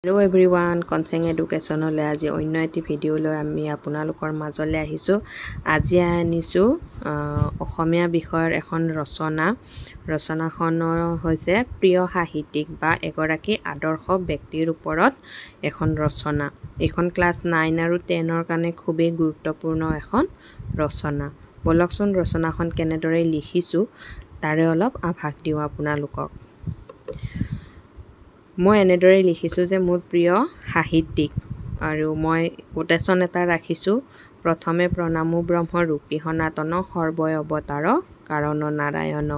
Hello' everyone, Konseng এডুকেশ্যনলৈ আজি অন্য এটি ভিডিঅ' লৈ আমি আপোনালোকৰ মাজলৈ আহিছোঁ। আজি আনিছোঁ অসমীয়া বিষয়ৰ এখন ৰচনা। ৰচনাখনৰ হৈছে প্ৰিয় সাহিত্যিক বা এগৰাকী আদৰ্শ ব্যক্তিৰ ওপৰত এখন ৰচনা। এইখন ক্লাছ 9 আৰু 10ৰ কাৰণে খুবেই গুৰুত্বপূৰ্ণ এখন ৰচনা। ব'লকচোন ৰচনাখন কেনেদৰে লিখিছোঁ তাৰে অলপ আভাস দিওঁ আপোনালোকক। মই এনেদৰে লিখিছোঁ যে মোৰ প্ৰিয় সাহিত্যিক, আৰু মই কোটেশ্যন এটা ৰাখিছোঁ। প্ৰথমে প্ৰণামো ব্ৰহ্ম ৰূপী সনাতন সৰ্বয় অৱতাৰ কাৰণ নাৰায়ণ।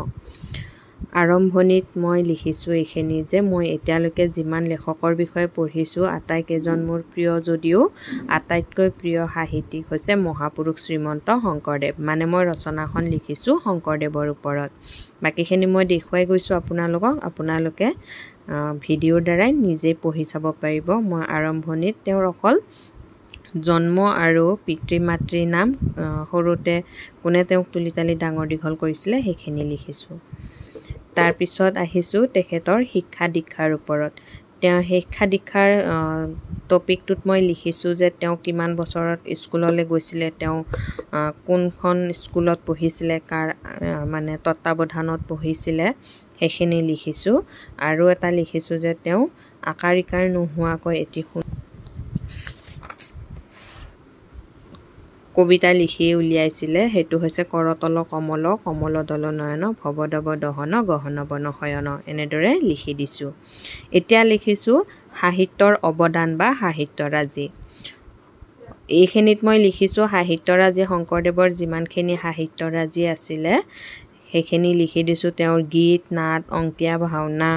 আৰম্ভণিত মই লিখিছোঁ এইখিনি যে মই এতিয়ালৈকে যিমান লেখকৰ বিষয়ে পঢ়িছোঁ আটাইকেইজন মোৰ প্ৰিয় যদিও আটাইতকৈ প্ৰিয় সাহিত্যিক হৈছে মহাপুৰুষ শ্ৰীমন্ত শংকৰদেৱ। মানে মই ৰচনাখন লিখিছোঁ শংকৰদেৱৰ ওপৰত। বাকীখিনি মই দেখুৱাই গৈছোঁ আপোনালোকক, আপোনালোকে ভিডিঅ'ৰ দ্বাৰাই নিজেই পঢ়ি চাব পাৰিব। মই আৰম্ভণিত তেওঁৰ অকল জন্ম আৰু পিতৃ মাতৃৰ নাম, সৰুতে কোনে তেওঁক তুলি তালি ডাঙৰ দীঘল কৰিছিলে সেইখিনি লিখিছোঁ। তাৰপিছত আহিছোঁ তেখেতৰ শিক্ষা দীক্ষাৰ ওপৰত। তেওঁ শিক্ষা দীক্ষাৰ টপিকটোত মই লিখিছোঁ যে তেওঁ কিমান বছৰত স্কুললৈ গৈছিলে, তেওঁ কোনখন স্কুলত পঢ়িছিলে, কাৰ মানে তত্বাৱধানত পঢ়িছিলে সেইখিনি লিখিছোঁ। আৰু এটা লিখিছোঁ যে তেওঁ আকাৰ ইকাৰ নোহোৱাকৈ এটি কবিতা লিখি উলিয়াইছিলে, সেইটো হৈছে কৰতল কমল কমল দল নয়ন ভৱদৱ দহন গহন বন শয়ন, এনেদৰে লিখি দিছোঁ। এতিয়া লিখিছোঁ সাহিত্যৰ অৱদান বা সাহিত্যৰাজি। এইখিনিত মই লিখিছোঁ সাহিত্যৰাজি, শংকৰদেৱৰ যিমানখিনি সাহিত্যৰাজি আছিলে সেইখিনি লিখি দিছোঁ। তেওঁৰ গীত নাট, অংকীয়া ভাওনা,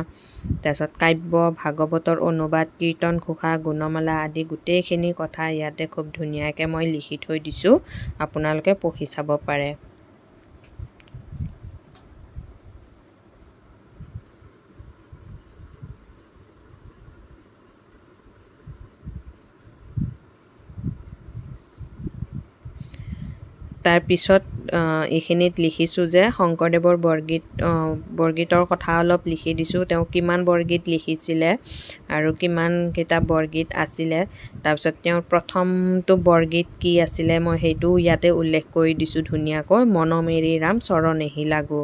তাৰপিছত কাব্য, ভাগৱতৰ অনুবাদ, কীৰ্তন ঘোষা, গুণমালা আদি গোটেইখিনি কথা ইয়াতে খুব ধুনীয়াকৈ মই লিখি থৈ দিছোঁ, আপোনালোকে পঢ়ি চাব পাৰে। তাৰপিছত এইখিনিত লিখিছোঁ যে শংকৰদেৱৰ বৰগীতৰ কথা অলপ লিখি দিছোঁ, তেওঁ কিমান বৰগীত লিখিছিলে আৰু কিমানকেইটা বৰগীত আছিলে। তাৰপিছত তেওঁৰ প্ৰথমটো বৰগীত কি আছিলে মই সেইটো ইয়াতে উল্লেখ কৰি দিছোঁ ধুনীয়াকৈ, মন মেৰি ৰাম চৰণেহি লাগো।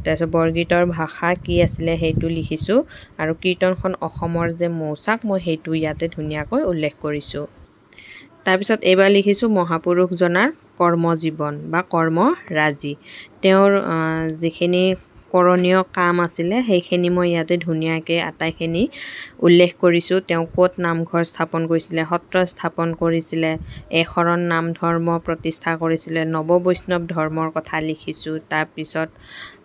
তাৰপিছত বৰগীতৰ ভাষা কি আছিলে সেইটো লিখিছোঁ, আৰু কীৰ্তনখন অসমৰ যে মৌচাক মই সেইটো ইয়াতে ধুনীয়াকৈ উল্লেখ কৰিছোঁ। তাৰপিছত এইবাৰ লিখিছোঁ মহাপুৰুষজনাৰ কৰ্মজীৱন বা কৰ্মৰাজি। তেওঁৰ যিখিনি কৰণীয় কাম আছিলে সেইখিনি মই ইয়াতে ধুনীয়াকৈ আটাইখিনি উল্লেখ কৰিছোঁ। তেওঁ ক'ত নামঘৰ স্থাপন কৰিছিলে, সত্ৰ স্থাপন কৰিছিলে, একশৰণ নাম ধৰ্ম প্ৰতিষ্ঠা কৰিছিলে, নৱ বৈষ্ণৱ ধৰ্মৰ কথা লিখিছোঁ। তাৰপিছত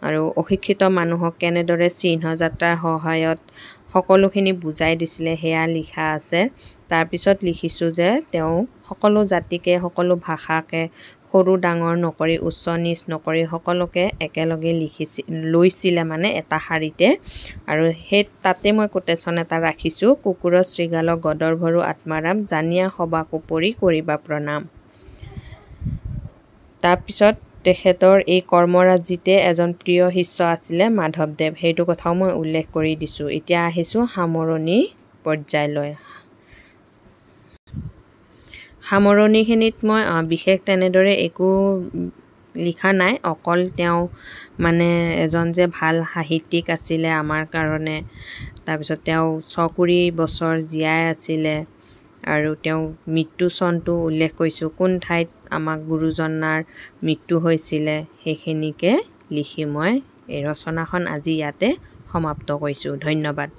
আৰু অশিক্ষিত মানুহক কেনেদৰে চিহ্নযাত্ৰাৰ সহায়ত সকলোখিনি বুজাই দিছিলে সেয়া লিখা আছে। তাৰপিছত লিখিছোঁ যে তেওঁ সকলো জাতিকে সকলো ভাষাকে সৰু ডাঙৰ নকৰি উচ্চ নীচ নকৰি সকলোকে একেলগে লৈছিলে, মানে এটা শাৰীতে। আৰু সেই তাতে মই কোটেশ্যন এটা ৰাখিছোঁ, কুকুৰ শৃগাল গদৰ্ভৰো আত্মাৰাম জানিয়া সবাকো পৰি কৰিবা প্ৰণাম। তাৰপিছত তেখেতৰ এই কৰ্মৰাজিতে এজন প্ৰিয় শিষ্য আছিলে মাধৱদেৱ, সেইটো কথাও মই উল্লেখ কৰি দিছোঁ। এতিয়া আহিছোঁ সামৰণি পৰ্যায়লৈ। সামৰণিখিনিত মই বিশেষ তেনেদৰে একো লিখা নাই, অকল তেওঁ মানে এজন যে ভাল সাহিত্যিক আছিলে আমাৰ কাৰণে, তাৰপিছত তেওঁ 620 বছৰ জীয়াই আছিলে, আৰু তেওঁ মৃত্যু চনটো উল্লেখ কৰিছোঁ, কোন ঠাইত আমাক গুৰুজনাৰ মৃত্যু হৈছিলে সেইখিনিকে লিখি মই এই ৰচনাখন আজি ইয়াতে সমাপ্ত কৰিছোঁ। ধন্যবাদ।